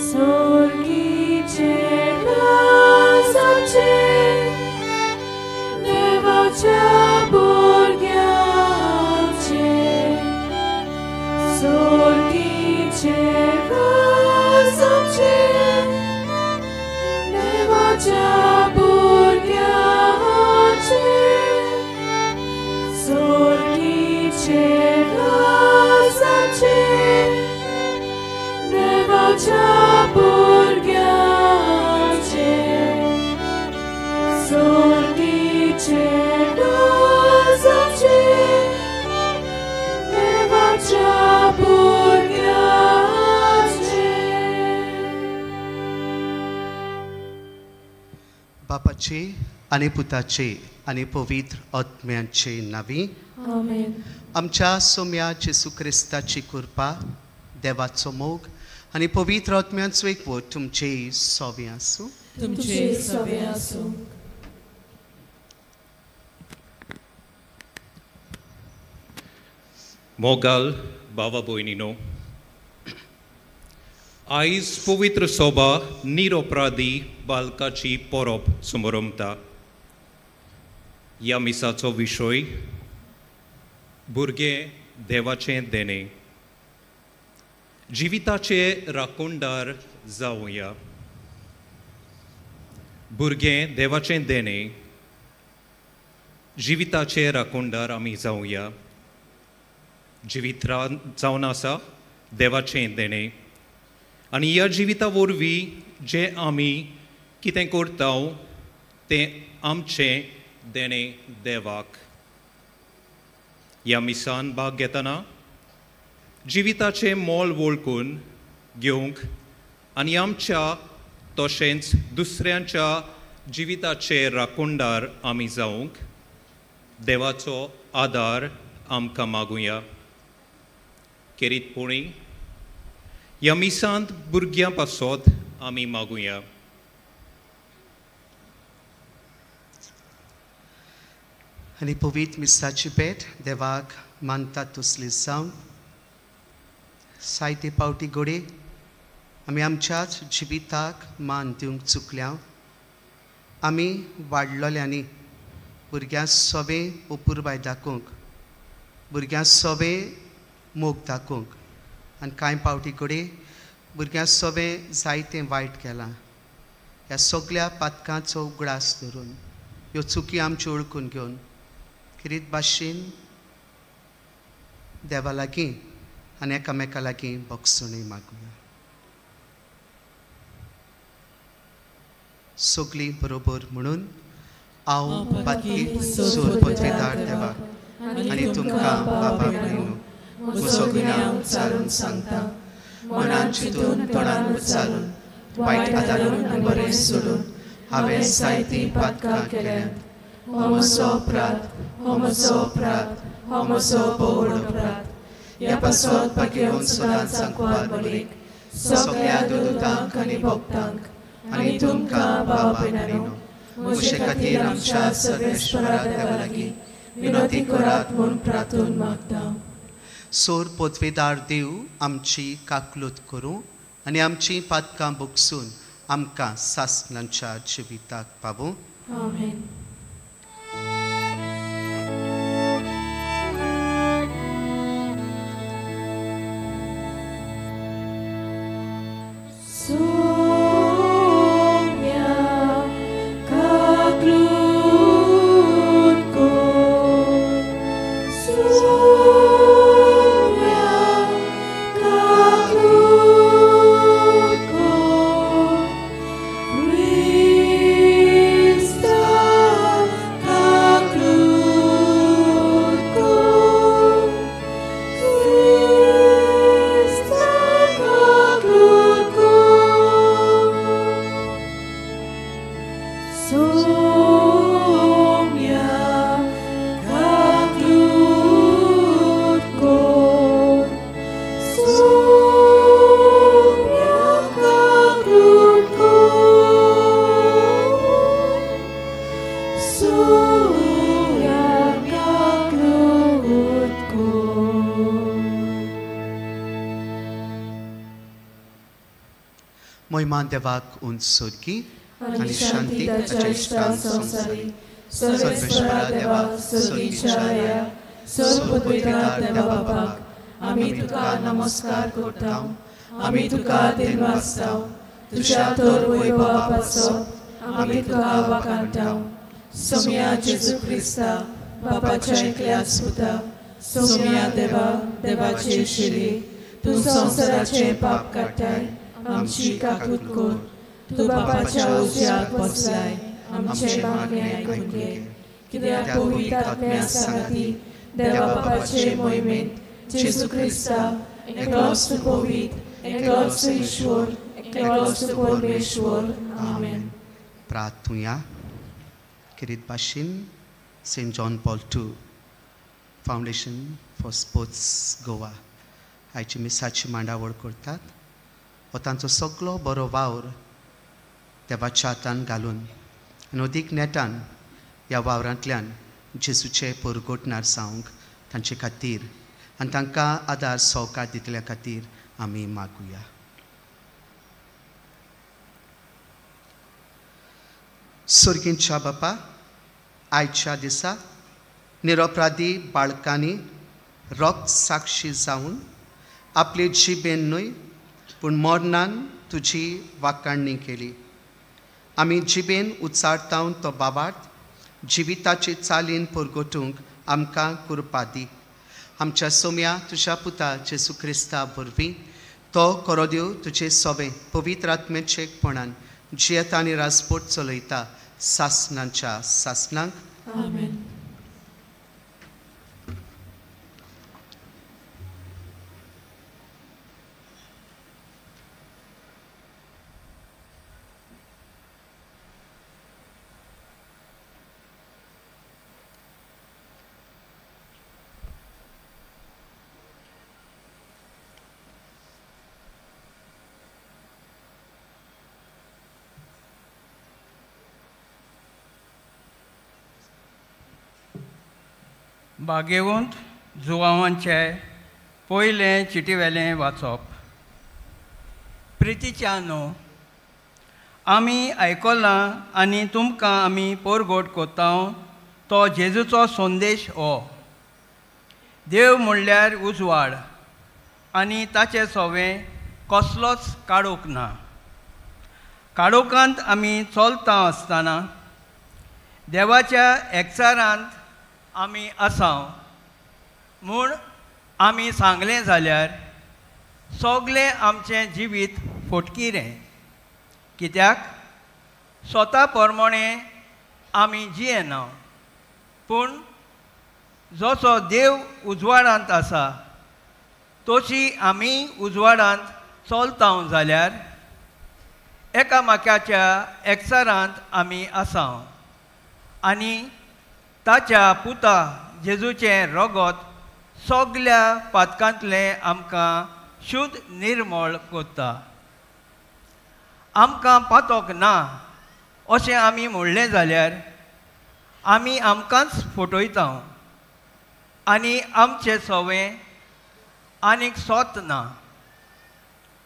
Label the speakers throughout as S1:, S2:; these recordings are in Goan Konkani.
S1: सोर्गीचे राज आमचें देवाच्या भुरग्यांचें सोर्गीचे राज आमचें देवाच्या भुरग्यांचें सोर्गीचे राज आमचें देवाच्या भुरग्यांचें सोर्गीचे राज आमचें देवाच्या भुरग्यांचें.
S2: बापाचे आनी पुताचे आनी पवित्र आत्म्याचे नांवी
S1: आमेन.
S2: आमच्या सोम्या जेसू क्रिस्ताची कृपा, देवाचो मोग आनी पवित्र आत्म्याचो एकवट तुमचे सोबे आसूं.
S1: तुमचे सोबे आसूं.
S3: मोगाल बाबा भयणीनो, आयज पवित्र सोबा निरोपराधी बालकाची परब समरमता. ह्या मिसाचो विशय भुरगें देवाचें देणें, जिविताचे राखणदार जावया. भुरगें देवाचें देणें, जिविताचे राखणदार आमी जावया. जिवीत जावन आसा देवाचें देणें आनी ह्या जिविता वरवीं जें आमी कितें करता तें आमचें देणें देवाक. ह्या मिसान भाग घेतना जिविताचें मोल वळखून घेवंक आनी आमच्या तशेंच दुसऱ्यांच्या जिविताचे राखणदार आमी जावंक देवाचो आदार आमकां मागुया. खेरीतपणी ह्या मिसांत भुरग्यां पासत आमी मागुया.
S2: आनी पवित्र मिसाची भेट देवाक मानता तसली जावन जायते पावटी घडये आमी आमच्याच जिविताक मान दिवंक चुकल्या. आमी वाडलोल्यांनी भुरग्यां सोबे अपुरबाय दाखोवंक, भुरग्यां सोबे मोग दाखोवंक आनी कांय पावटी घडये भुरग्यां सोबे जायतें वायट केलां. ह्या सगल्या पातकांचो उगडास धरून ह्यो चुकी आमच्यो वळखून घेवन खेरीत भाशेन देवा लागीं आनी एकामेका लागीं भोगसणी मागुया. सगळीं बरोबर म्हणून हांव पातकी सूर पदवीदार देवाक आनी तुमकां बाबा भयणीनो म्हजो गुन्यांव उच्चारून सांगता, मनान चिंतून तोंडान उच्चारून वायट आदारून आनी बरें सोडून हांवें जायतीं पातकां केल्यांत.
S1: हो म्हजो अपराध, हो म्हजो अपराध, हो म्हजो भोव अपराध. ह्या पासत भाग्यवंत सदांच सांकवार मरीक सगळ्या दुदुतांक आनी भक्तांक आनी तुमकां बाबा भयणांनो म्हजे खातीर आमच्या सर्वेश्वरा देवा लागीं विनोती करात म्हूण प्रार्थून मागता.
S2: सोर पदवेदार देव आमची काकलूत करूं आनी आमची पातकां भोगसून आमकां सासणाच्या जिविताक पावूं.
S1: आमेन. Krista.
S2: मोहिमा देवाक उंच सोदकी
S1: आनी शांती ताच्या इश्टान संवसारी सर्वेस्परा देवा सर्गीच्या राया सर्व पवित्र देवा बापाक आमी तुका नमस्कार करता, आमी तुका देनवासता। तुज्या तर वैभवा पासत आमी तुका वाखाणटा। सोम्या जेजू क्रिस्ता बापाच्या एकल्या पुता सोम्या देवा देवाचे शिरी तूं संवसाराचें पाप काडटाय आमची काकूत कर। तूं बापाच्या उजव्याक बसलाय आमचें मागणें आयकून घे। कित्याक पवित्र आत्म्या सांगाती देवा बापाचे मोहिमेंत जेजू क्रिस्ता एकलोच तूं पवित्र, एकलोच तूं ईश्वर, एकलोच तूं परमेश्वर। आमेन।
S2: प्रार्थुया। खेरीत भाशेन Saint John Paul II foundation for sports Goa आयची मिसाची मांडावळ करतात। हो तांचो सगलो बरो वावर देवाच्या हातान घालून आनी अदीक नेटान ह्या वावरांतल्यान जेजूचे परगटणार जावंक तांचे खातीर आनी तांकां आदार सहकार दितल्या खातीर आमी मागुया। सर्गींच्या बापा, आयच्या दिसा निरपराधी बाळकांनी रक्त साक्षी जावन आपले जिबेन न्हय पूण मरणान तुजी वाखाणणी केली। आमी जिबेन उच्चारतावन तो बाबार्थ जिविताचे चालीन परगटूंक आमकां कृपा दी। आमच्या सोम्या तुज्या पुता जेजू क्रिस्ता वरवीं तो कोरोदेव तुजे सोबे पवित्र आत्म्याचे एकपणान जियेता आनी राजपोट चलयता सासनांच्या सासनांक।
S1: आमेन।
S4: बागेवंत जुवांवांचे पयलें चिटीवेलें वाचप। प्रितीच्या न्हू, आमी आयकलां आनी तुमकां आमी परगट कोत्ता तो जेजूचो संदेश हो। देव म्हणल्यार उजवाड आनी ताचें सोवें कसलोच काडूंक ना। काळोखांत आमी चलता आसतना देवाच्या एकचारांत आमी आसाव म्हूण आमी सांगलें जाल्यार सगळें आमचें जिवीत फटकिरें। कित्याक स्वता प्रमाणे आमी जियेना, पूण जसो देव उजवाडांत आसा तशी आमी उजवाडांत चलता जाल्यार एकामेकाच्या एकचारांत आमी आसाव आनी ताच्या पुता जेजूचें रगत सगल्या पातकांतलें आमकां शुद्ध निर्मळ करता। आमकां पातक ना अशें आमी म्हणलें जाल्यार आमी आमकांच फटयता आनी आमचें सवें आनीक सोत ना।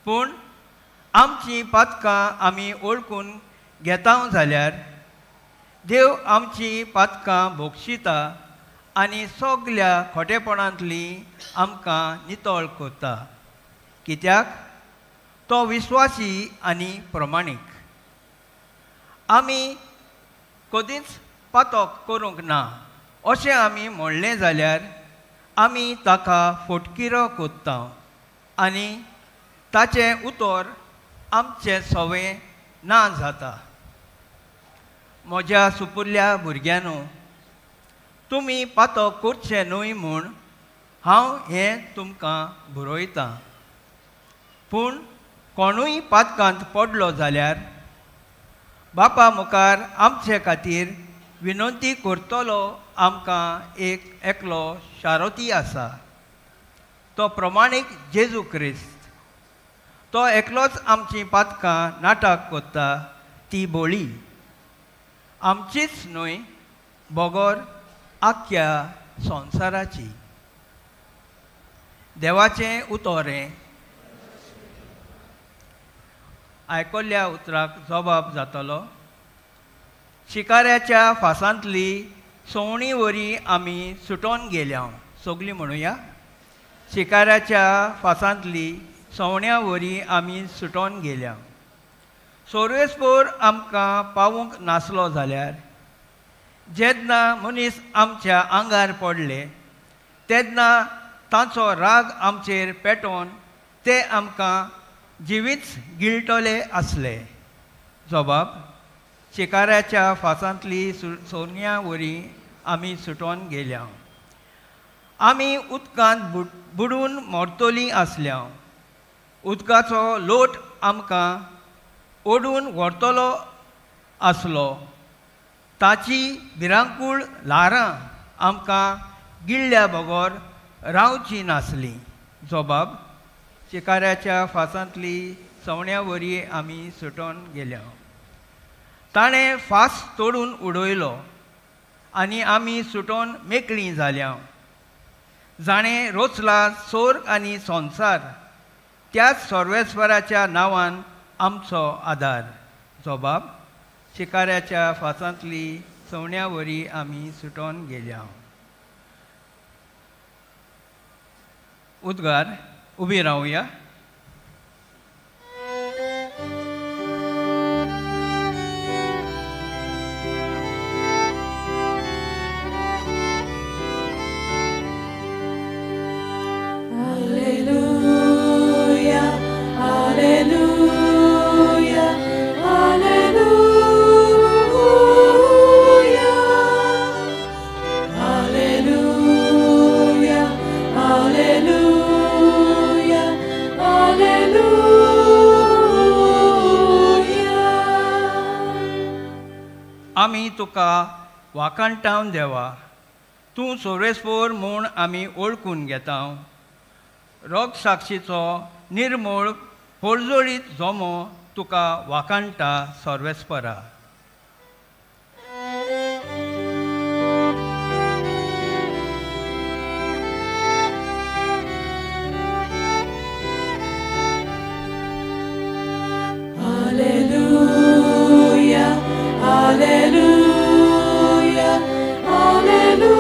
S4: पूण आमचीं पातकां आमी वळखून घेता जाल्यार देव आमचीं पातकां भोगशिता आनी सगल्या खोटेपणांतलीं आमकां नितळ करता। कित्याक तो विस्वासी आनी प्रमाणीक। आमी कदींच पातक करूंक ना अशें आमी म्हणलें जाल्यार आमी ताका फटकिरो करता आनी ताचें उतर आमचें सवें ना जाता। म्हज्या सुपुरल्या भुरग्यांनो, तुमी पातक करचें न्हय म्हूण हांव हें तुमकां बरयतां। पूण कोणूय पातकांत पडलो जाल्यार बापा मुखार आमचे खातीर विनंती करतलो आमकां एक एकलो शारोती आसा, तो प्रमाणीक जेजू क्रिस्त। तो एकलोच आमचीं पातकां नाटक करता ती बोळी आमचीच न्हय बगर आख्या संवसाराची। देवाचें उतरें। आयकल्ल्या उतराक जबाब जातलो? शिकाऱ्याच्या फासांतली सवणी वरी आमी सुटोन गेल्या. सगळीं म्हणुया, शिकाऱ्याच्या फासांतली सवण्या वरी आमी सुटोन गेल्या. सोर्वेस्पोर आमकां पावूंक नासलो जाल्यार जेन्ना मनीस आमच्या आंगार पडले तेन्ना तांचो राग आमचेर पेटोवन ते आमकां जिवीच गिळटले आसले. जबाब, शिकाऱ्याच्या फासांतली सोन्या वरी आमी सुटोन गेल्या. आमी उदकांत बुडून मरतलीं आसल्या. उदकाचो लोट आमकां ओडून व्हरतलो आसलो. ताची भिरांकूळ ल्हारां आमकां गिळ्ळ्या बगर रावची नासली. जबाब, शिकाऱ्याच्या फासांतली सवण्या वरी आमी सुटोन गेल्या. ताणें फास तोडून उडयलो आनी आमी सुटोन मेकळीं जाल्या. जाणें रोचला सोर्ग आनी संवसार त्याच सर्वेस्वराच्या नांवान आमचो आदार. जबाब, शिकाऱ्याच्या फासांतली सवण्या वरी आमी सुटोन गेल्या. उद्गार, उबी रावया. आमी तुका वाखाणटावन देवा, तूं सोरेस्पोर म्हूण आमी वळखून घेता. रोग साक्षीचो निर्मूळ पोळजोळीत जोमो तुका वाखाणटा सर्वेस्परा.
S1: Alleluia, Alleluia, Alleluia,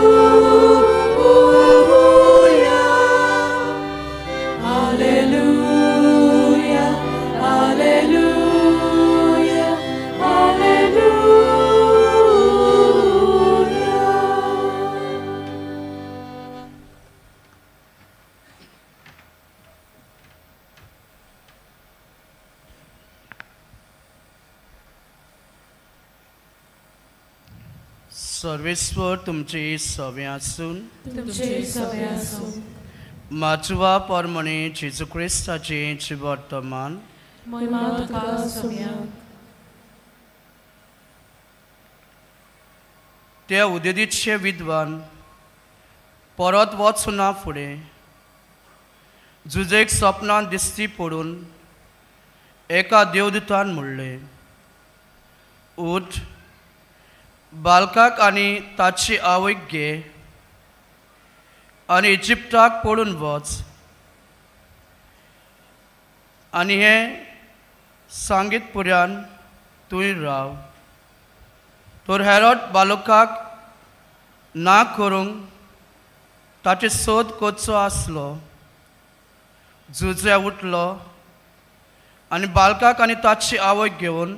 S1: Alleluia, Alleluia.
S5: Sarveshwar तुमचे सवे आसून
S1: तुमचे सवे आसून
S5: माचुवा परमणे जेजू क्रिस्ताचे वर्तमान
S1: महिमा तुका सोम्या.
S5: त्या उदेदीचे विद्वान परत वचना फुडें जुजेक सपनान दिसती पडून एका देवदूतान म्हणलें, उठ, बालकाक आनी ताची आवयक घे आनी इजिप्ताक पळून वच आनी हें सांगीत पुऱ्यान तूंय राव. तर हेरोड बालकाक ना करूंक ताचे सोद करचो आसलो. जुजे उठलो आनी बालकाक आनी ताची आवयक घेवन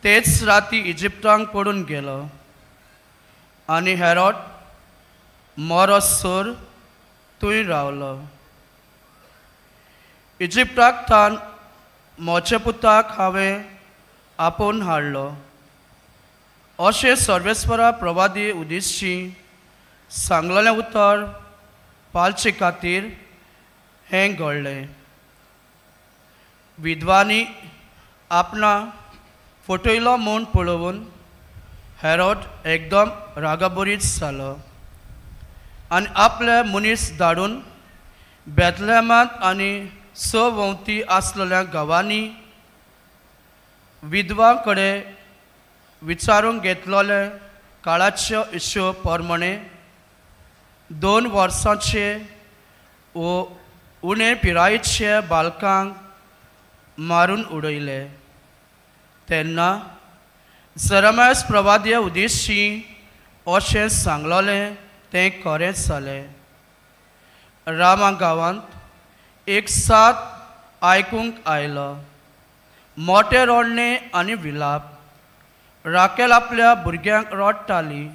S5: तेच राती इजिप्तांक पडून गेलो आनी हेरोड मरसर थंय रावलो. इजिप्ताक थावन म्हज्या पुताक हांवें आपोवन हाडलो अशें सर्वेस्परा प्रवादी उदेशी सांगलेलें उतर पाळचे खातीर हें घडलें. विद्वांनी आपणा फटयलो म्हूण पळोवन हेरोड एकदम रागाबरीत जालो आनी आपले मनीस धाडून बेतलेमांत आनी सभोंवती आसलेल्या गांवांनी विधवां कडेन विचारूंक घेतलेले काळाच्यो इश्यो प्रमाणे 2 वर्सांचे वो उणे पिरायेचे बालकांक मारून उडयले. तेन्ना जरमायस प्रवाद्या उदेशी अशें सांगलोलें तें खरेंच जालें. रामा गांवांत एक साथ आयकूंक आयलो, मोटें रडणें आनी विलाप. राकेल आपल्या भुरग्यांक रडटाली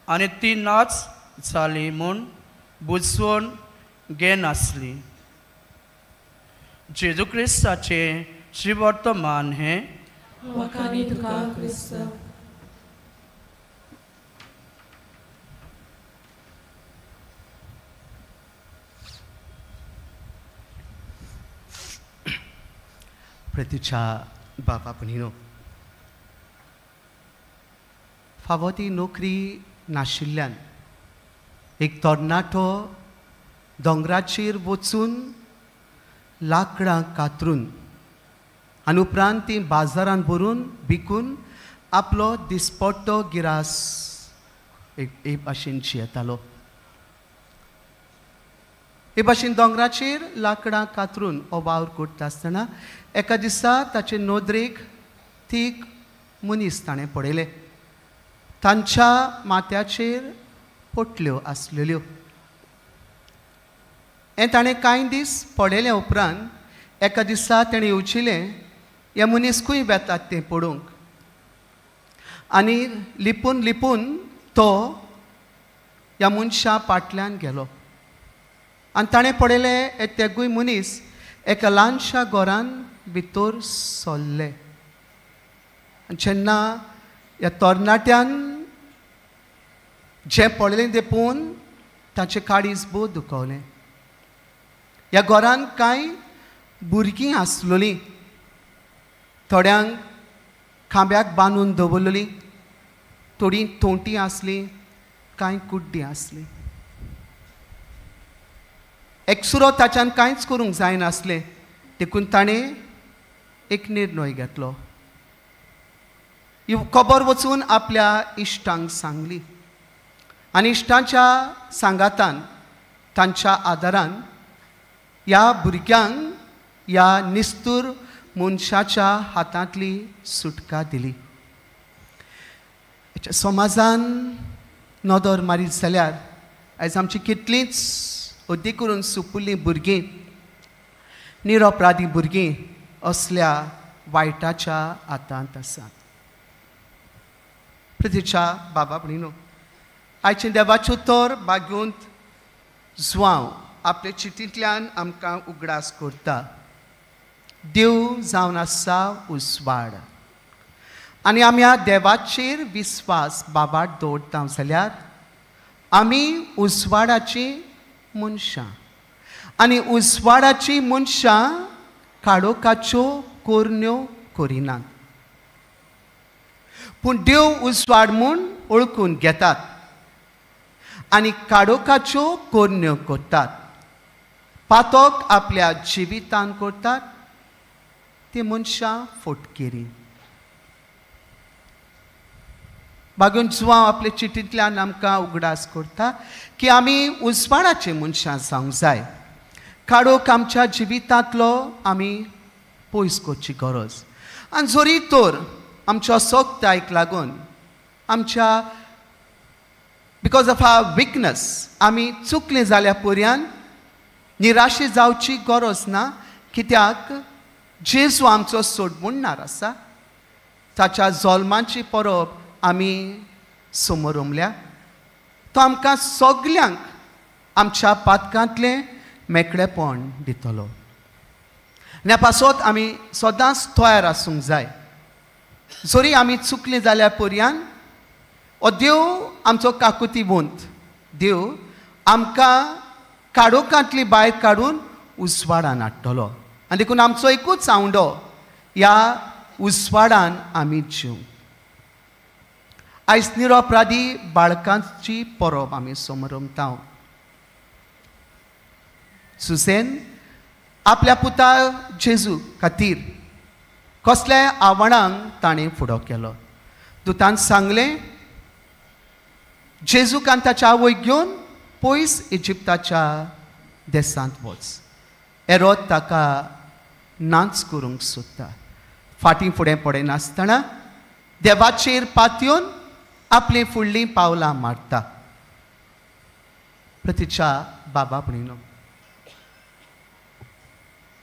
S5: आनी ती नाच जाली म्हूण बुजवण घेनासली. जेजू क्रिस्ताचें श्रीवर्तमान हें.
S1: वखाणी तुका क्रिस्त.
S2: प्रतिच्या बाबा भयणीनो, फावो ती नोकरी नाशिल्ल्यान एक तरणाटो दोंगराचेर वचून लांकडां कातरून आनी उपरांत ती बाजारांत व्हरून विकून आपलो दिसपट्टो गिरास एक भाशेन जियेतालो. हे भाशेन दोंगराचेर लांकडां कातरून हो वावर करता आसतना एका दिसा ताचे नदरेक तीग मनीस ताणें पळयले. तांच्या माथ्याचेर पोटल्यो आसलेल्यो. हें ताणें कांय दीस पळयले उपरांत एका दिसा ताणें येवजिलें हे मनीस खंय वेतात तें पळोवंक, आनी लिपून लिपून तो ह्या मनशा फाटल्यान गेलो आनी ताणें पळयलें हे तेगूय मनीस एका ल्हानशा घरान भितर सरले. आनी जेन्ना ह्या तरणाट्यान जें पळयलें तें पळोवन ताचें काळीज भोव दुखवलें. ह्या घरान कांय भुरगीं आसलोलीं, थोड्यांक खांब्याक बांदून दवरलेलीं, थोडीं तोंटी आसलीं, कांय कुड्डीं आसलीं. एकसुरो ताच्यान कांयच करूंक जायनासलें, देखून ताणें एक निर्णय घेतलो. खबर वचून आपल्या इश्टांक सांगली आनी इश्टांच्या सांगातान तांच्या आदारान ह्या भुरग्यांक ह्या निस्तूर मनशाच्या हातांतली सुटका दिली. समाजान नदर मारीत जाल्यार आयज आमची कितलींच अदी करून सुपुल्लीं भुरगीं, निरपराधी भुरगीं असल्या वायटाच्या हातांत आसात. प्रतिच्या बाबा भयणीनो, आयचें देवाचें उतर बागोवंत जुवांव आपले चिटींतल्यान आमकां उगडास करता. देव जावन आसा उजवाड आनी आमी ह्या देवाचेर विस्वास बाबाट दवरता जाल्यार आमी उजवाडाचीं मनशां आनी उजवाडाचीं मनशां काळोखाच्यो कोरण्यो करिनात, पूण देव उजवाड म्हूण वळखून घेतात आनी काळोखाच्यो कोरण्यो करतात. पातक आपल्या जिवितान करतात ती मनशां फटकेरी. बागून जुवांव आपले चिटींतल्यान आमकां उगडास करता की आमी उजवाडाचे मनशां जावंक जाय. काळोख आमच्या जिवितांतलो आमी पयस करची गरज. आनी जरी तर आमच्या सोगतायक लागून आमच्या because of our weakness आमी चुकले जाल्या पर्यान निराशे जावची गरज ना, कित्याक जेजू आमचो सोडमणणार आसा. ताच्या जल्माची परब आमी समोरमल्या. तो आमकां सगल्यांक आमच्या पातकांतलें मेकळेपण दितलो. आनी ह्या पासत आमी सदांच तयार आसूंक जाय. जरी आमी चुकले जाल्यार पर्यान हो देव आमचो काकुतीवंत देव आमकां काळोखांतली भायर काडून उजवाडान हाडटलो. आनी देखून आमचो एकूच आवंडो ह्या उजवाडान आमी जिवंक. आयज निरपराधी बाळकांची परब आमी समरमता. सुसेन आपल्या पुता जेजू खातीर कसल्याय आव्हानांक ताणें फुडो केलो. दुतान सांगलें जेजूक आनी ताच्या आवयक घेवन पयस इजिप्ताच्या देशांत वच. एरोद ताका नाच करूंक सोदता. फाटीं फुडें पडनासतना देवाचेर पातयेवन आपलीं फुडलीं पावलां मारता. प्रतिच्या बाबा भयणीनो,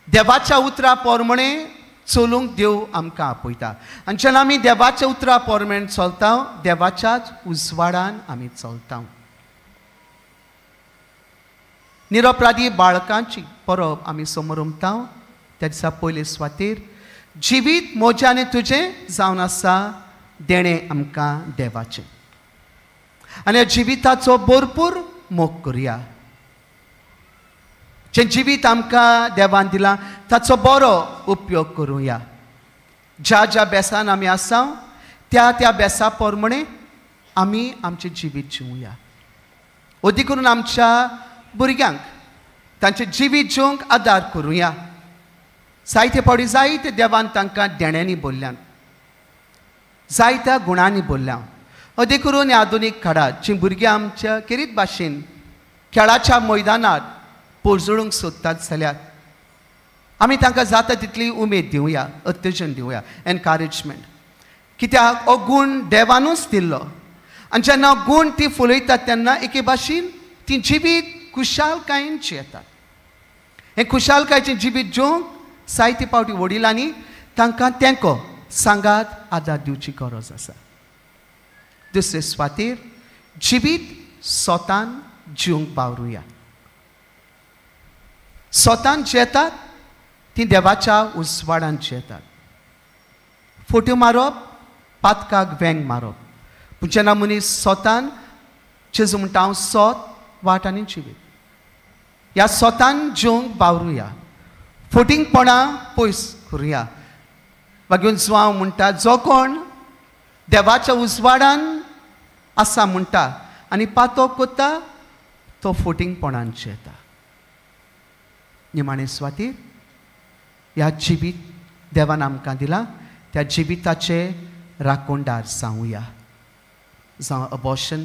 S2: देवाच्या उतरा पोरमणे चलूंक देव आमकां आपयता आनी जेन्ना आमी देवाच्या उतरा पोरमेण चलता देवाच्याच उजवाडान आमी चलता. निरपराधी बाळकांची परब आमी समरमता त्या दिसा पयले सुवातेर जिवीत म्हजें आनी तुजें जावन आसा देणें आमकां देवाचें आनी ह्या जिविताचो भरपूर मोग करुया. जें जिवीत आमकां देवान दिलां ताचो बरो उपयोग करुया. ज्या ज्या बेसान आमी आसा त्या त्या बेसा प्रमाणे आमी आमचें जिवीत जिवया. अदीक करून आमच्या भुरग्यांक तांचें जिवीत जिवंक आदार करुया. जायते फावटी जायते देवान तांकां देण्यांनी बोल्ल्यान, जायत्या गुणांनी बोल्ल्या. अदीक करून ह्या आधुनीक काळांत जीं भुरगीं आमच्या खेरीत भाशेन खेळाच्या मैदानार पोरजळूंक सोदतात जाल्यार आमी तांकां जाता तितली उमेद दिवया, उत्तेजन दिवया, एनकरेजमेंट. कित्याक हो गूण देवानूच दिल्लो आनी जेन्ना गूण ती फुलयतात तेन्ना एके भाशेन ती जिवीत खुशालकायेन जियेतात. हें खुशालकायेचें जिवीत जिवंक जायते फावटी वडिलांनी तांकां तेंको सांगात आदार दिवची गरज आसा. दुसरे सुवातेर जिवीत स्वतान जिवंक बावरुया. स्वतान जियेतात ती देवाच्या उजवाडान जियेतात. फोट्यो मारप, पातकाक वेंग मारप, पूण जेन्ना मनीस स्वतान जेजू म्हणटा हांव सोत वाट आनी जिवीत, ह्या स्वतान जिवंक बावरुया. फोटिंगपणां पयस करुया. मागीर जुआंव म्हणटा जो कोण देवाच्या उजवाडान आसा म्हणटा आनी पातो कोत्ता तो फोटिंगपणान जियेता. निमाणे सुवातेर ह्या जिवीत देवान आमकां दिलां त्या जिविताचे राखणदार जावया. जावं अबॉर्शन,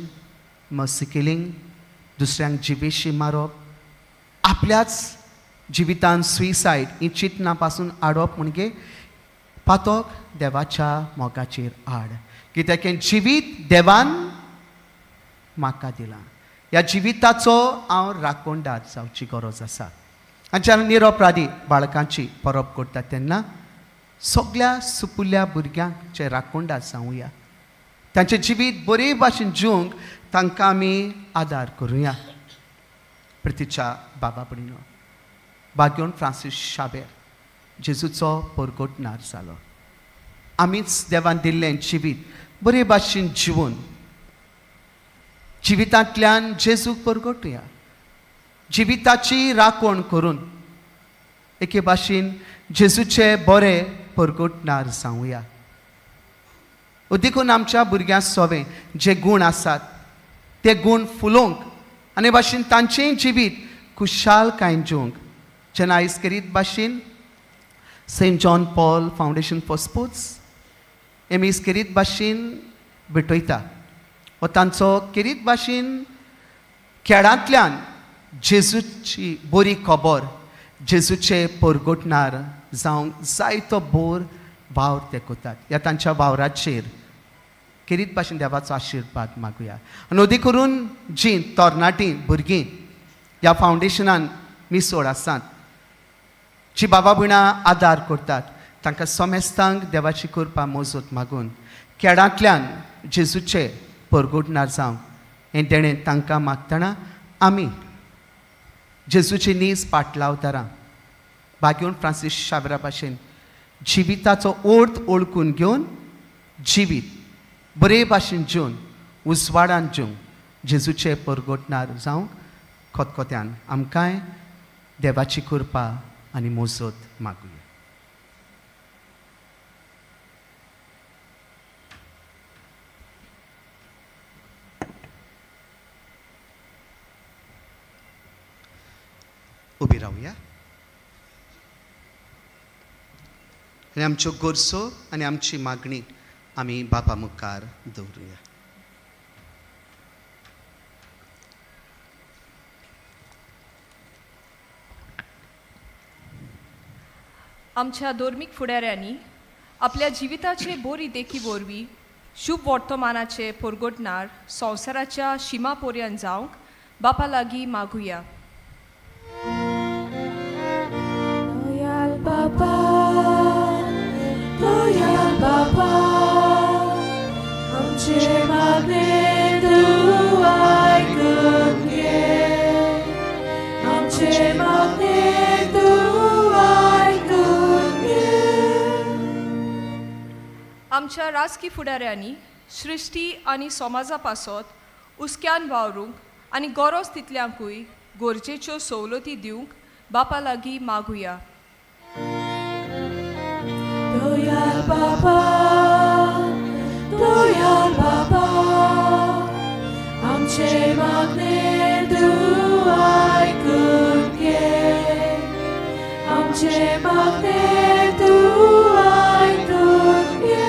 S2: मर्सी किलिंग, दुसऱ्यांक जिवेशी मारप, आपल्याच जिवितान सुसायड ही चिंतना पासून आडप म्हणजे पातक देवाच्या मोगाचेर आड. कित्याक जिवीत देवान म्हाका दिलां, ह्या जिविताचो हांव राखणदार जावची गरज आसा. आनी जेन्ना निरपराधी बाळकांची परब करता तेन्ना सगल्या सुपुल्ल्या भुरग्यांक जे राखणदार जावया, तांचें जिवीत बरे भाशेन जिवंक तांकां आमी आदार करुया. प्रतिच्या बाबा भयणीनो, बाग्योन फ्रांसीस शाबेर जेजूचो परगटणार जालो. आमीच देवान दिल्लें जिवीत बरे भाशेन जिवन जिवितांतल्यान जेजूक परगटुया. जिविताची राखण करून एके भाशेन जेजूचे बरे परगटणार जावया. देखून आमच्या भुरग्यां सोवे जे गूण आसात ते गूण फुलोवंक आनी भाशेन तांचें जिवीत खुशालकायेन जिवंक जेन्ना आयज खेरीत भाशेन Saint John Paul foundation for sports M S खेरीत भाशेन भेटयता हो तांचो खेरीत भाशेन खेळांतल्यान जेजूची बरी खबर जेजूचे परगटणार जावंक जायतो बोर वावर ते करतात. ह्या तांच्या वावराचेर खेरीत भाशेन देवाचो आशिर्वाद मागुया. आनी अदीक करून जीं तरणाटीं भुरगीं ह्या फावंडेशनान मिसोड आसात, जी बाबा भयणां आदार करतात, तांकां समेस्तांक देवाची कृपा मजत मागून खेळांतल्यान जेजूचे परगटणार जावंक हें देणें तांकां मागतना आमी जेजूची नीज पाटलावतारां बाग्योन फ्रांसीस शाबरा भाशेन जिविताचो अर्थ ओळखून घेवन जिवीत बरे भाशेन जिवन उजवाडान जिवंक जेजूचे परगटणार जावंक खतखत्यान आमकांय देवाची कृपा आनी मजत मागुया. उबी रावया आनी आमच्यो गरजो आनी आमची मागणी आमी बापा मुखार दवरुया.
S6: आमच्या धर्मीक फुडाऱ्यांनी आपल्या जिविताचे बोरी देखी वरवीं शुभ वर्तमानाचे परगटणार संवसाराच्या शिमा पर्यंत जावंक बापा लागीं मागुया.
S1: दयाल बाबा, दयाल बाबा, आमचे मागणें तूं आयकून घे, आमचे मागणें तूं आयकून घे.
S6: आमच्या राजकी फुडाऱ्यांनी सृश्टी आनी समाजा पासत हुस्क्यान वावरूंक आनी गरज तितल्यांकूय गरजेच्यो सवलती दिवंक बापा लागीं मागुया.
S1: दयाल बाबा, दयाल बाबा, आमचे मागणें तूं आयकून घे, आमचे मागणें तूं आयकून घे.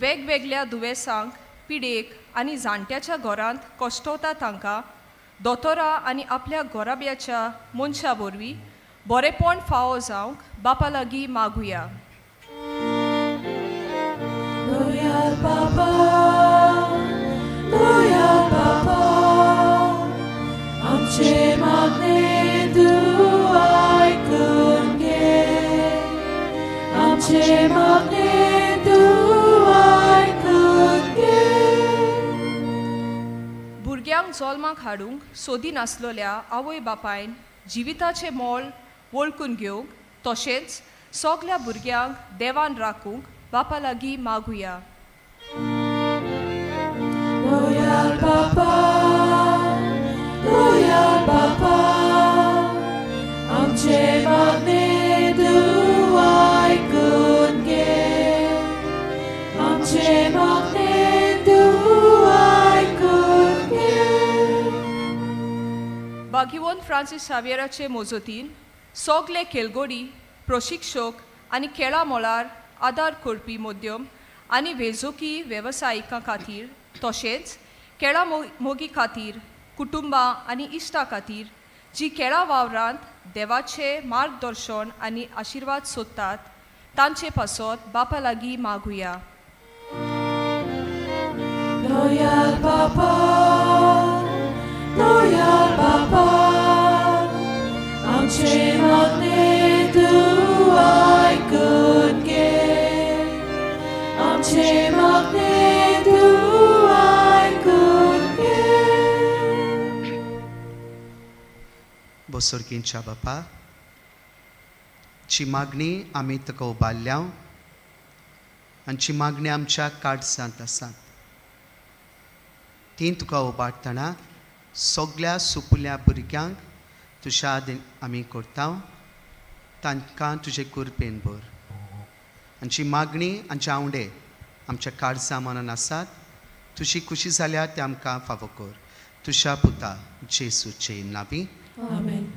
S6: वेगवेगळ्या दुयेंसांक, पिडेक आनी जाणट्याच्या घरांत कश्टवता तांकां दोतोरा आनी आपल्या घराब्याच्या मनशा वरवीं बरेपण फावो जावंक बापा लागीं मागुया.
S1: दयाल बाबा, दयाल बाबा, आमचे मागणें तूं आयकून घे, आमचे मागणें तूं आयकून घे.
S6: भुरग्यांक जल्माक हाडूंक सोदी नासलेल्या आवय बापायन जिविताचें मोल वळखून घेवंक तशेंच सगल्या भुरग्यांक देवान राखूंक बापा लागीं मागुया.
S1: दयाल बाबा, दयाल बाबा, आमचे मागणें तूं आयकून घे, आमचे मागणें तूं आयकून घे.
S6: भाग्यवंत फ्रांसीस शावियराचे मजतीन सगले खेळगडी, प्रशिक्षक आनी खेळा मळार आदार करपी मध्यम आनी वेजोकी वेवसायिकां खातीर तशेंच खेळा मोगी खातीर, कुटुंबां आनी इश्टां खातीर जी खेळा वावरांत देवाचें मार्गदर्शन आनी आशिर्वाद सोदतात तांचे पासत बापा लागीं मागुया.
S1: दयाल बाबा, दयाल बाबा, आमचे मागणें तूं आयकून घे, आमचे मागणें तूं आयकून घे.
S2: बोसोरकींच्या बापा, जी मागणी आमी तुका उबारल्या आनी जी मागणी आमच्या काळजांत आसात ती तुका उबारतना सगल्या सुपुल्या भुरग्यांक तुज्या आदीन आमी करता, तांकां तुजे कृपेन भर. आनी जी मागणी आनी जे आंवडे आमच्या काळजा मनान आसात तुजी खुशी जाल्यार ते आमकां फावो कर. तुज्या पुता जेसूचे नांवी
S1: आमेन.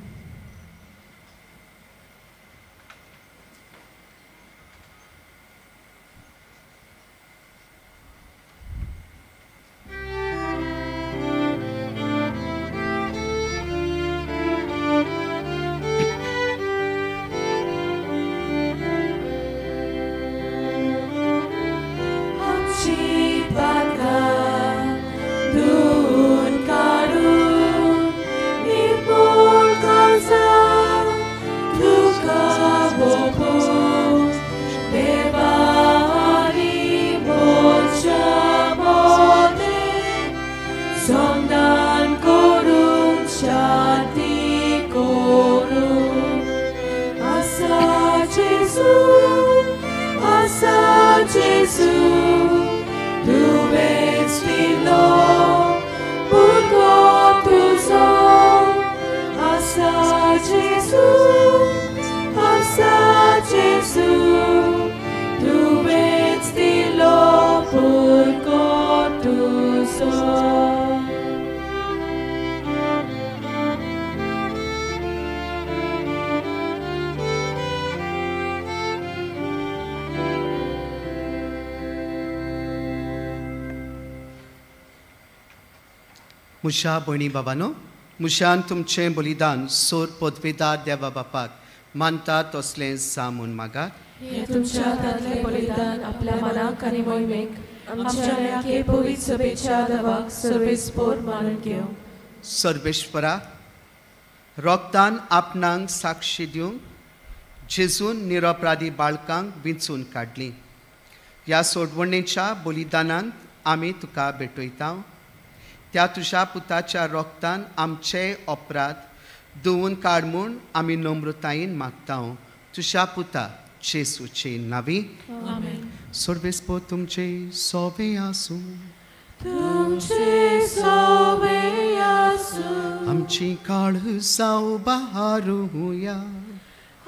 S2: मुशा भयणी बाबानो, मुशान तुमचें बलिदान सोर पदवेदार देवा बापाक मानता तसलें जा म्हूण मागात.
S1: हें तुमच्या हातांतलें बलिदान आपल्या मनाक आनी मोहिमेक आमच्या ह्या पवित्र सभेच्या देवाक सर्वेस्पोर मानून घेवं.
S2: सर्वेश्वरा, रोगतान आपणाक साक्षी दिवंक जेजून निरपराधी बाळकांक विंचून काडली. ह्या सोडवणेच्या बलिदानांत आमी तुका भेटयता. त्या तुज्या पुताच्या रोगतान आमचे अपराध धुवून काड म्हूण आमी नम्रतायेन मागता. तुज्या पुता जेजूचे नांवी. सर्वेस्पोर तुमचे सोवे आसूं.
S1: तुमचे सोवे आसूं.
S2: आमची काळजां बहारुया.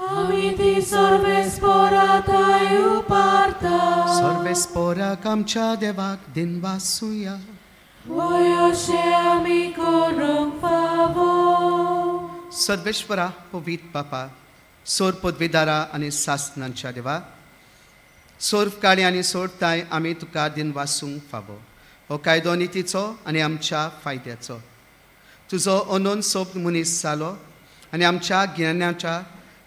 S1: आमी ती सर्वेस्पोरा थंय उबारता.
S2: सर्वेस्पोराक आमच्या देवाक दिनवासुया.
S1: वय अशें आमी करूंक फावो.
S2: सर्वेश्वरा, पवित्र बापा, सोर पदवीदारा आनी सासनांच्या देवा, सोर काळी आनी सोडताय आमी तुका दिनवासूंक फावो. हो कायदो नितीचो आनी आमच्या फायद्याचो. तुजो अनोन सोब मनीस जालो आनी आमच्या गिन्यानाच्या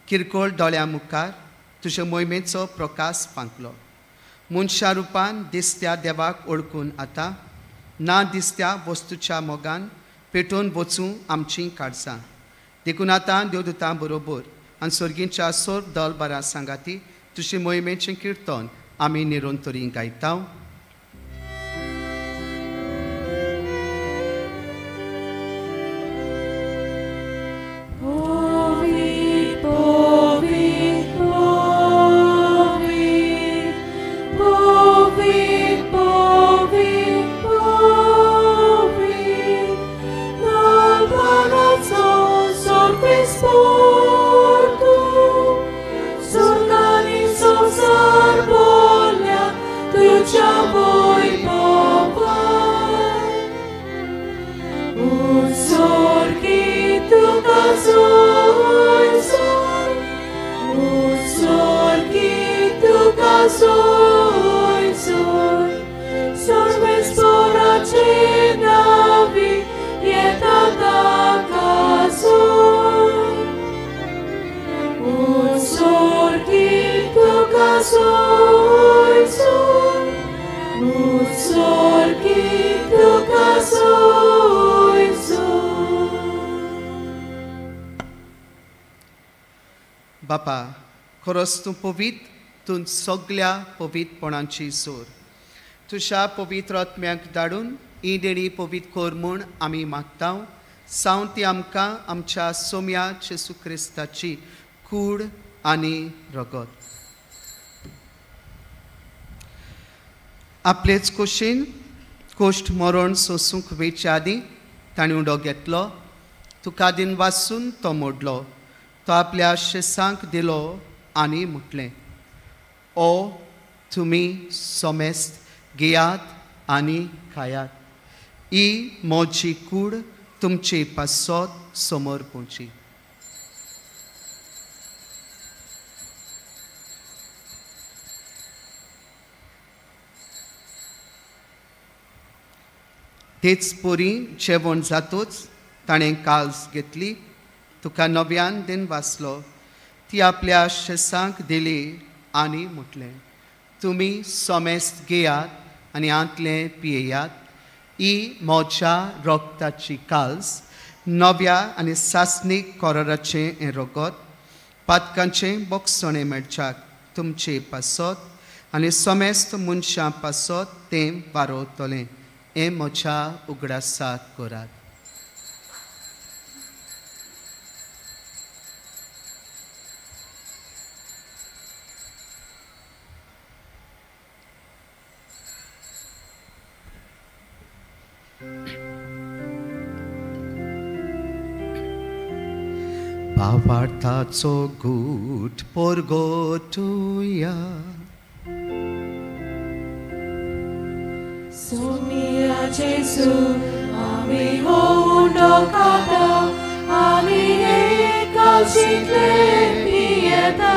S2: किरकोळ दोळ्या मुखार तुजे मोहिमेचो प्रकाश फांकलो. मनशा रुपान दिसत्या देवाक ओळखून आतां ना दिसत्या वस्तूच्या मोगान पेटोवन वचूं आमचीं काळजां. देखून आतां देवदूतां बरोबर आनी सर्गींच्या सोर दल बरा सांगाती तुजे मोहिमेचें किर्तन आमी निरंतरी गायता. बापा, खरोच तूं पवित्र, तूं सगल्या पवित्रपणाची जोर. तुज्या पवित्र आत्म्याक धाडून ही देणी पवित्र कर म्हूण आमी मागता. सावन ती आमकां आमच्या सोम्या जेजू क्रिस्ताची कूड आनी रगत. आपलेच कुशीन कोश्ट मरण सोसूंक वेचे आदीं ताणें उडो घेतलो, तुका दिन वासून तो मोडलो, तो आपल्या शेसांक दिलो आनी म्हटलें, ओ तुमी सोमेस्त घेयात आनी खायात, ही म्हजी कूड तुमचे पासत समोर पोवची. तेच परी जेवण जातूच ताणें काल्स घेतली, तुका नव्यान दिन वाचलो, ती आपल्या शेसांक दिली आनी म्हटलें, तुमी सोमेस्त घेयात आनी आंतलें पियेयात, ही म्हज्या रोगताची काल्स, नव्या आनी सासणीक कोराराचें हें रगत, पातकांचें बोगसणें मेळच्याक तुमचे पासत आनी सोमेस्त मनशां पासत तें वारोवतलें, हें म्हज्या उगडासाक करात. भावार्थाचो गूट पोरगोटुया.
S1: सोमिया जेजू आमी हो उंडो खाता आनी एकाशितले पियेता,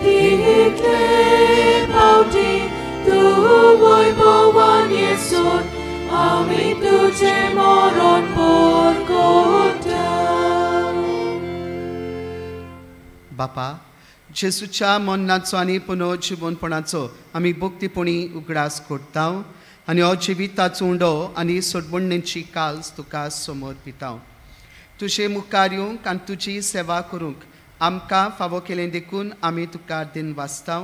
S1: तितले पावटी तूं वैभवान येसून आमी तुजें मरण पोरगोटा.
S2: बापा, जेजूच्या मरणाचो आनी पुनर्जिवनपणाचो आमी भक्तीपणी उगडास करता आनी हो जिविताचो उंडो आनी सोडवणेची काल्स तुका समर्पिता. तुजे मुखार येवंक आनी तुजी सेवा करूंक आमकां फावो केलें देखून आमी तुका दिन वाचता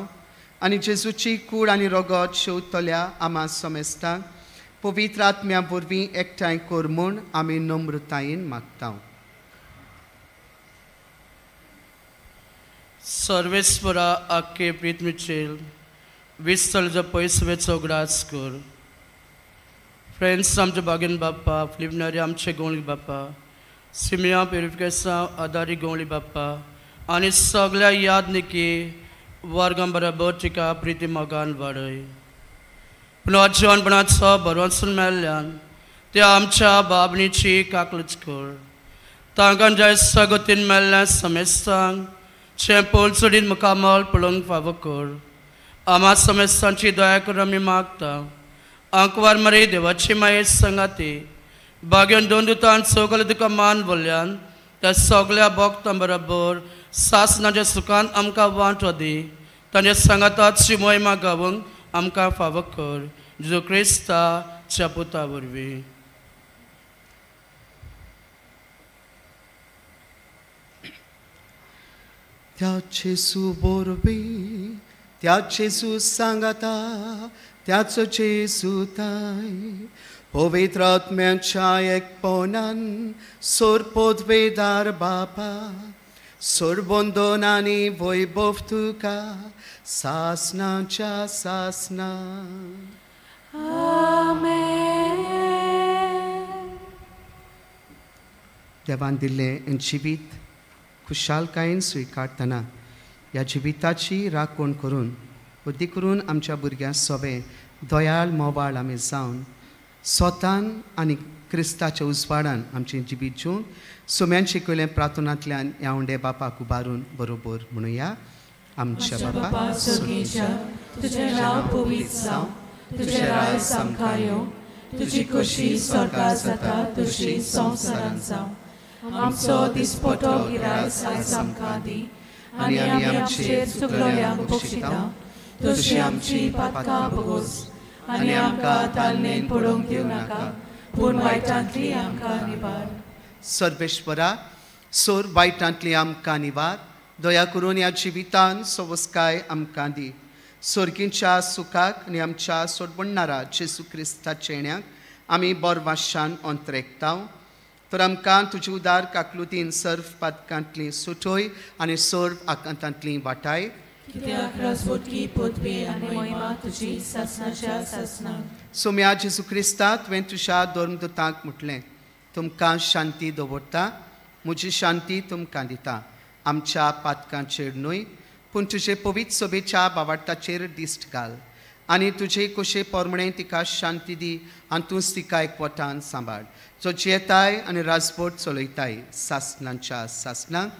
S2: आनी जेजूची कूड आनी रगत शेवतल्या आमा समेस्तांक पवित्र आत्म्या वरवीं एकठांय कर म्हूण आमी नम्रतायेन मागता.
S5: सर्वेस्वरा आख्खे प्रीतमिचेल विस्तलजो पयसवेचो उगडास कर. फ्रेंड्स आमचे बागेन बाप्पा, फिलिपनारी आमचे गोंवळी बाप्पा, सिमिया प्युरिफिकेसांव आदारी गोंवळी बाप्पा आनी सगळ्या यादनिकी वर्गां बरोबर तिका प्रिती मोगान वाडय. पुनर्जिवनपणाचो भरवंसून मेल्ल्यान त्या आमच्या बाबणीची काकलूच कर. तांकां जाय सगतीन मेल्ल्या समेस्तांक चें पोलचडीन मुखामळ पळोवंक फावो कर. आमा समेस्तांची दया करून आमी मागता. आंकवार मरे देवाची माये संगाती बागेन दोन दुतान सगळे तुका मान बोल्ल्यान त्या सगळ्या भक्तां बरोबर सासनाच्या सुखान आमकां वांटो दी. तांच्या सांगातात मोहिमा गावंक आमकां फावो कर. जेजू क्रिस्ताच्या पुता वरवीं.
S2: त्या जेजू वरवीं, त्या जेजू सांगाता, त्याचो जेजू ताय पवित्र आत्म्याच्या एकपणान सोरपोदवेदार बापा, सोरबंदन आनी वैभव तुका सासनाच्या सासना.
S1: आमेन.
S2: देवान दिल्लें जिवीत खुशालकायेन स्विकारतना ह्या जिविताची राखण करून बुद्धी करून आमच्या भुरग्यां सोबें दयाळ मोबाळ आमी जावन स्वतान आनी क्रिस्ताच्या उजवाडान आमचें जिवीत जिवन सोम्यान शिकयलें प्रार्थनांतल्यान ह्या उंडे बापाक उबारून बरोबर म्हणुया. आमच्या बापा
S1: स्वर्गीच्या, तुजें नांव पवित्र जावं, तुजें राज सामकार येवं, तुजी खोशी स्वर्गार जाता तशी संवसारांत जावं. आमचो दिसपटो गिरायस आयज आमकां दी आनी आमी आमचेर चुकलोल्यांक बक्षिता तशी आमची पातकां भोगोस आनी आमकां तालनेन पडोवंक दिवं नाका, पूण वायटांतली आमकां निवार.
S2: सर्वेश्वरा, सोर वायटांतली आमकां निवार. दया करून ह्या जिवितान सवस्काय आमकां दी. स्वर्गींच्या सुखाक आनी आमच्या सोडवणणारा जेजू क्रिस्ताच्या येण्याक आमी बोरवाशान अंतरेकता. तर आमकां तुजी उदार काकलुतीन सर्व पातकांतली सुटोय आनी सर्व आकांतांतली वाटाय.
S1: कित्याक राजवटकी पदवी आनी महिमा तुजी सासनाच्या सासनाक.
S2: सोम्या जेजू क्रिस्ता, तुवें तुज्या धर्मदूतांक म्हटलें, तुमकां शांती दवरता, म्हजी शांती तुमकां दिता. आमच्या पातकांचेर न्हय पूण तुजे पवित्र सभेच्या बावार्थाचेर दिश्ट घाल आनी तुजे कुशे पोरमणे तिका शांती दी आनी तूंच तिका एकवटान सांबाळ, जो जियेताय आनी राजवट चलयताय सासनांच्या सासनाक.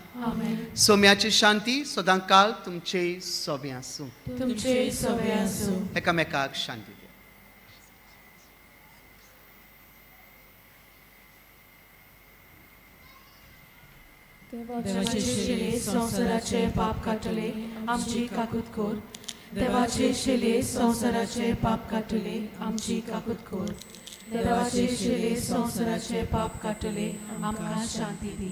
S2: सोम्याची शांती सदां काल तुमचे सोबें आसूं.
S1: तुमचे सोबें आसूं.
S2: एकामेकाक शांती दी.
S1: देवाचे शिले संवसाराचे पाप काडटले आमची काकूत कर. देवाचे शिले संवसाराचे पाप काडटले आमची काकूत कर. देवाचे शिले संवसाराचे पाप काडटले आमकां शांती दी.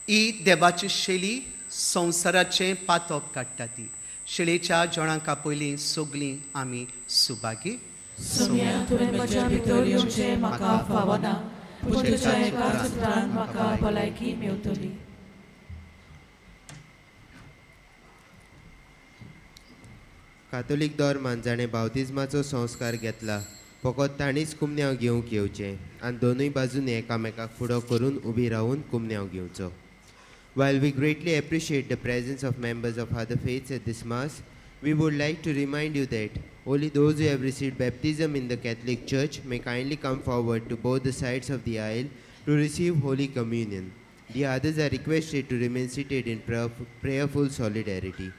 S2: ही देवाची शैली संवसाराचें पातक काडटा ती शिळेच्या जणांका पयलीं सगळीं आमी सुभागी.
S1: सोम्या, तुवें म्हज्या भितर येवचें म्हाका फावना, पूण तुज्या एका सुत्रान म्हाका भलायकी मेवतली.
S7: कातोलीक धर्मान जाणें बावतिज्माचो संस्कार घेतला फकत तांणीच कुमन्यांव घेवंक येवचें आनी दोनूय बाजूनी एकामेकाक फुडो करून उबी रावून कुमन्यांव घेवचो. While we greatly appreciate the presence of members of other faiths at this Mass, we would like to remind you that only those who have received baptism in the Catholic Church may kindly come forward to both the sides of the aisle to receive Holy Communion. The others are requested to remain seated in prayerful solidarity.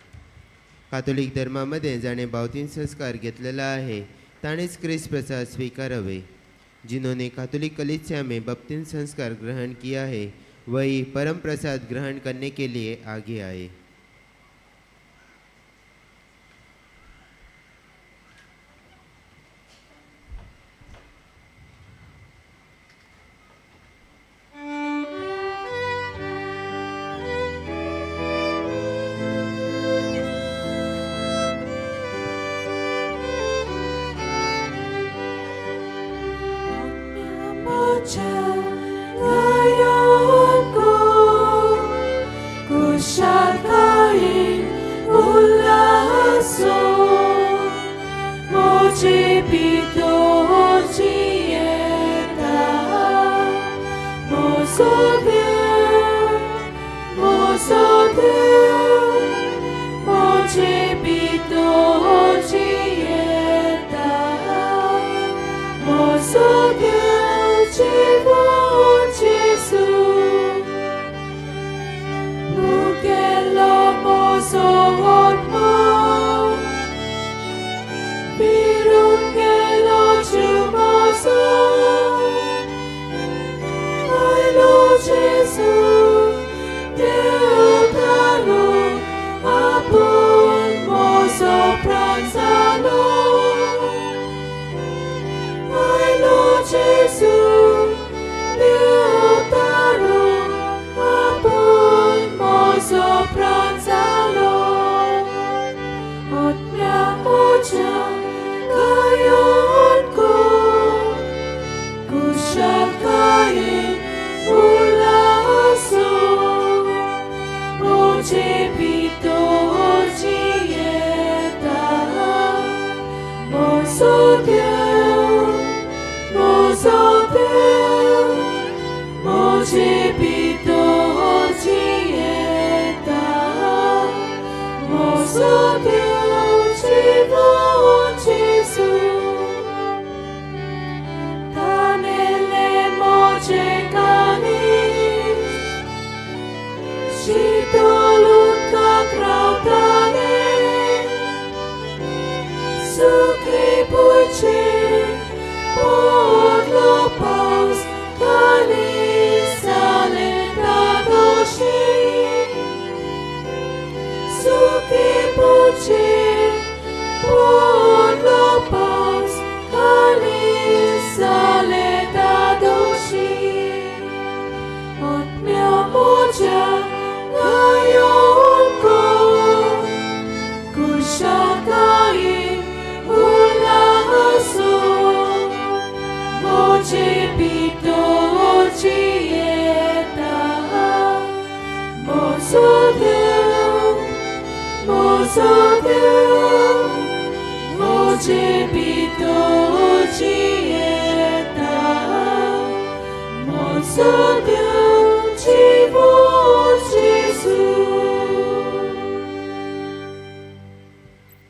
S7: कातोलीक धर्मामध्ये जाणे बावतीन संस्कार घेतलेला आहे ताणेच क्रिस्त प्रसाद स्वीकारावे। जिन्होंने कातोलिक कलीसिया में बपतिस्म संस्कार ग्रहण किया है वही परम प्रसाद ग्रहण करने के लिए आगे आए।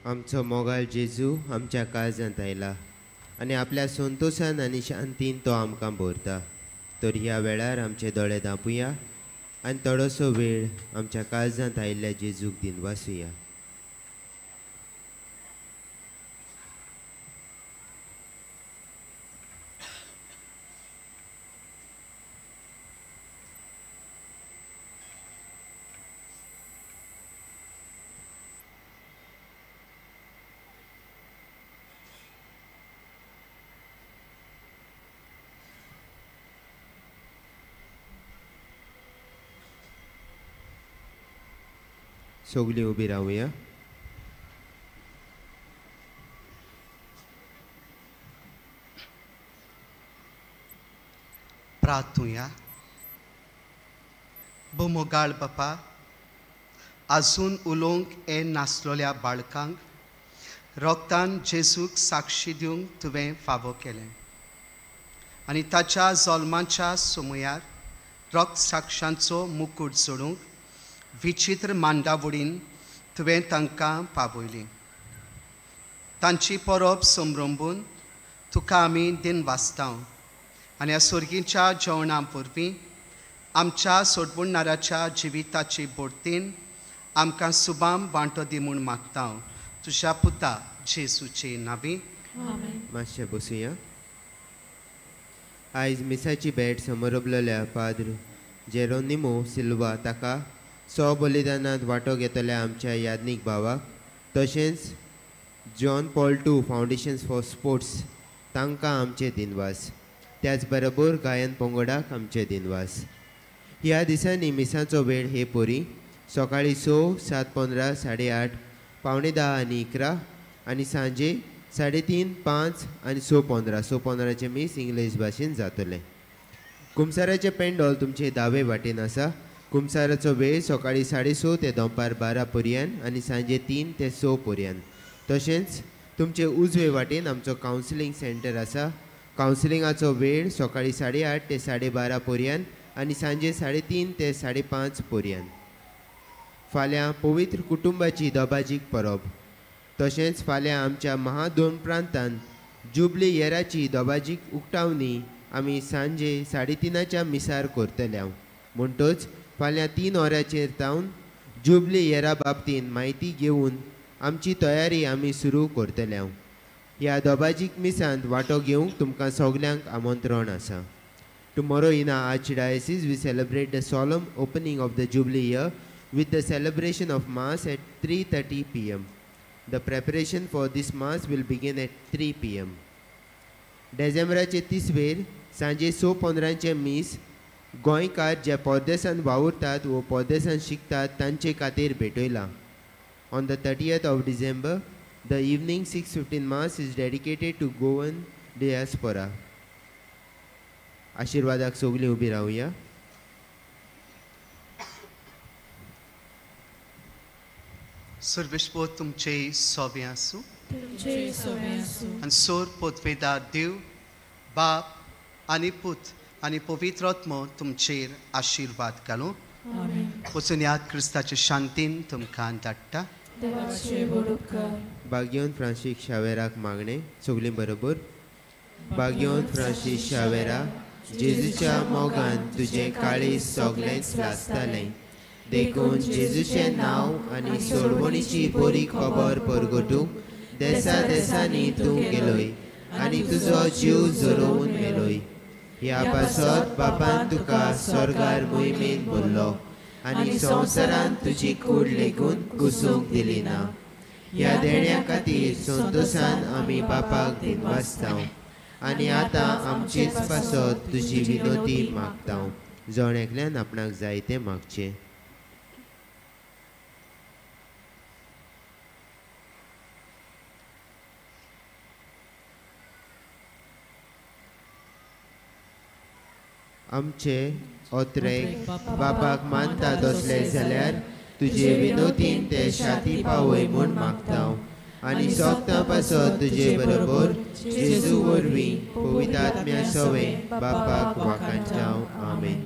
S7: आमचो मोगाळ जेजू आमच्या काळजांत आयला आनी आपल्या संतोशान आनी शांतीन तो आमकां भरता। तर ह्या वेळार आमचे दोळे धांपुया आनी थोडोसो वेळ आमच्या काळजांत आयिल्ल्या जेजूक दिनवासुया। सगळीं उबी रावया।
S2: प्रार्थुया। भोमोगाळ बापा, आजून उलोवंक हे नासलोल्या बाळकांक रोगतान जेजूक साक्षी दिवंक तुवें फावो केलें आनी ताच्या जल्माच्या समयार रोग साक्षांचो मुकूट जोडूंक विचित्र मांडावडीन तुवें तांकां पावयली। तांची परब संभ्रंबून तुका आमी दिन वाचता आनी ह्या सोर्गीच्या जेवणा वरवीं आमच्या सोडबुडणाराच्या जिविताची बोडतीन आमकां सुबाम वांटो दी म्हूण मागता तुज्या पुता जेसूचे नांवी.
S7: मातशें बसुया. आयज मिसाची भेट समरबलेल्या पाद्र जेरोनिमो सिल्वा ताका सो बलिदानांत वांटो घेतल्या आमच्या याज्ञीक भावाक, तशेंच John Paul two foundations for sports तांकां आमचे दिनवास. त्याच बरोबर गायन पंगडाक आमचे दिनवास. ह्या दिसांनी मिसाचो वेळ हे परी सकाळीं 6, 7:15, 8:30, 9:45 आनी 11 आनी सांजे 3:30, 5 आनी 6:15. 6:15 मीस इंग्लीश भाशेन जातलें. कुमसाराचें पेंडॉल तुमचे दावे वाटेन आसा. कुमसाराचो वेळ सकाळीं 6:30 ते दनपार 12 पर्यंत आनी सांजे 3 ते 6 पर्यंत. तशेंच तुमचे उजवे वाटेन आमचो कावन्सिलींग सेंटर आसा. कावन्सिलिंगाचो वेळ सकाळीं 8:30 ते 12:30 पर्यंत आनी सांजे 3:30 ते 5:30 पर्यंत. फाल्यां पवित्र कुटुंबाची दबाजीक परब. तशेंच फाल्यां आमच्या महादोन प्रांतांत जुबली येराची दबाजीक उक्तावणी आमी सांजे 3:30 मिसार करतले. म्हणटच फाल्यां 3 वरांचेर तावन जुबली येरा बाबतीन म्हायती घेवन आमची तयारी आमी सुरू करतले. ह्या दबाजीक मिसांत वांटो घेवंक तुमकां सगल्यांक आमंत्रण आसा. Tomorrow in our Archdiocese we celebrate the solemn opening of the Jubilee year with the celebration of Mass at 3:30 p.m. The preparation for this Mass will begin at 3 p.m. डिसेंबराचे 30 वेर सांजे 6:15 मीस गोंयकार जे परदेसान वावुरतात वो परदेसान शिकतात तांचे खातीर भेटयलां. On the 30th of December, the evening 6:15 Mass is dedicated to Goan diaspora. आशिर्वादाक सगळीं उबी रावया.
S2: सर्वेस्पोर तुमचे सोबे आसूं आनी सोर पोतवेदार देव बाप आनी पूत आनी पवित्र आत्मो तुमचेर आशिर्वाद घालूं. वचून याद क्रिस्ताचे शांतीन तुमकां धाडटा.
S7: बाग्योन फ्रांसीस शावेराक मागणें सगळीं बरोबर. बाग्योन फ्रांसीस शावेरा, जेजूच्या मोगान तुजें काळीज सगळेंच लासतालें, देखून जेजूचें नांव आनी सोडवणीची बरी खबर परगटूंक देसा देसांनी तूं गेलोय आनी तुजो जीव जरोवन मेलोय. ह्या पासत बापान तुका स्वर्गार मोहिमेन भरलो आनी संवसारांत तुजी कूड लेगून कुसूंक दिली ना. ह्या देण्या खातीर संतोशान आमी बापाक दिनवासता आनी आतां आमचेच पासत तुजी विनोती मागता. जण एकल्यान आपणाक जाय तें मागचें. आमचे ओत्रेक बापाक मानता तसले जाल्यार तुजे विनोतीन ते शाती पावय म्हूण मागता आनी सोगतां पासत तुजे बरोबर जेजू वरवीं पवित्र आत्म्या सवें बापाक वाखाणचाव. आमेन.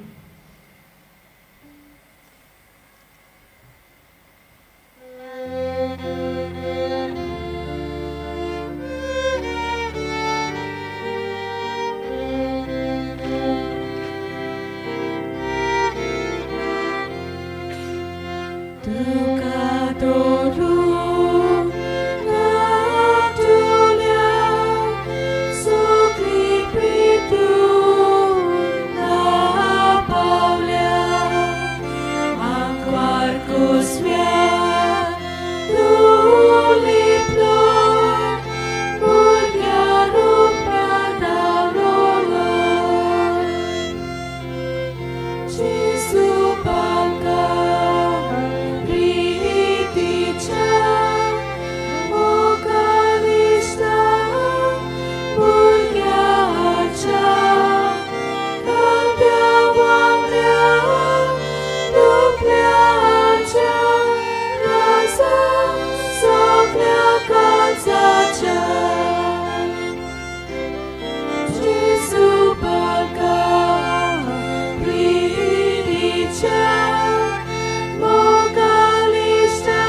S1: Mogalista,